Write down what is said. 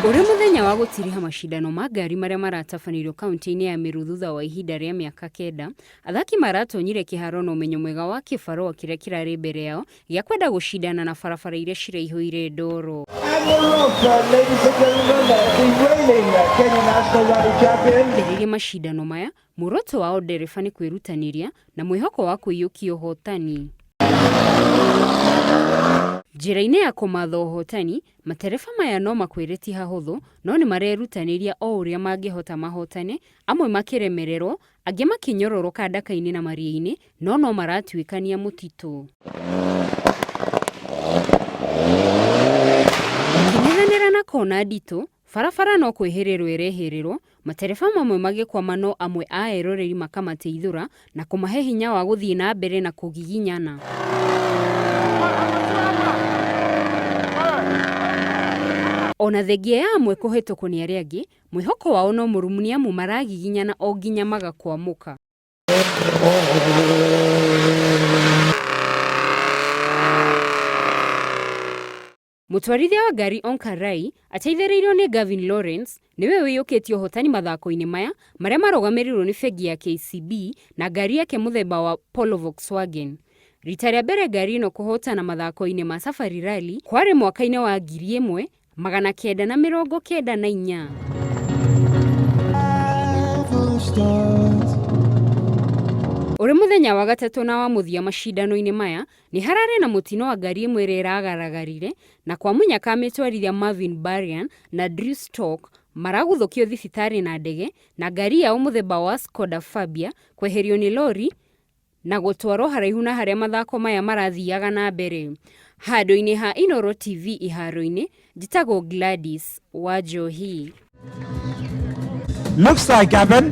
Ũrĩ mũthenya wa gũtiriha macindano ma ngari marĩa maratabanĩirio kauntĩ-inĩ ya Meru thutha wa ihinda rĩa mĩaka kenda, athaki maratonyire kĩharo na ũmenyo mwega wa kĩbarũa kĩrĩa kĩrarĩ mbere yao gĩa kwenda gũcindana na barabara iria ciraihũire ndoro. Ambĩrĩria macindano maya, muoroto wa o ndereba nĩ kwĩrutanĩria na mwĩhoko wa kũiyũkia ũhotani. Njĩra-inĩ ya kũmatha ũhotani, matereba maya no makwĩre ti hahũthũ, no nĩ marerutanĩria o ũrĩa mangĩhota mahotane, amwe makĩremererwo, angĩ makĩnyororoka ndaka-inĩ na maria-inĩ, no no maratuĩkania mũtitũ. Makĩng'ethanĩra na kona nditũ, barabara no kwĩhĩrĩrwo ĩrehĩrĩrwo, matereba mamwe magĩkwama no amwe a eroreri makamateithũra na kũmahe hinya wa gũthiĩ na mbere na kũgiginyana. Ona thengia ya amwe kũhĩtũkwo nĩ arĩa angĩ, mwĩhoko wao no mũrũmu nĩ amu maragiginyana o nginya magakwamũka. Mũtwarithia wa ngari Onkar Rai ateithĩrĩirio nĩ Gavin Lawrence nĩwe ũiyũkĩtie ũhotani mathako-inĩ maya marĩa marũgamĩrĩirwo nĩ bengi ya KCB na ngari yake mũthemba wa Polo Volkswagen. Rita rĩa mbere ngari ĩno kũhotana mathako-inĩ ma Safari Rally kwarĩ mwaka-inĩ wa 1994. Ũrĩ mũthenya wa gatatũ na wa mũthia macindano-inĩ maya, nĩ hararĩ na mũtino wa ngari ĩmwe ĩrĩa ĩragaragarire na kwa mũnyaka amĩtwarithia Marvin Barian na Drew Stock maraguthũkio thibitarĩ na ndege na ngari yao mũthemba wa Skoda Fabia kweherio nĩ lori na gũtwarwo haraihu na harĩa mathako maya marathiaga na mbere. Handũ-inĩ ha Inooro TV iharo-inĩ, njĩtagwo Gladys Wanjohi. Looks like Gavin.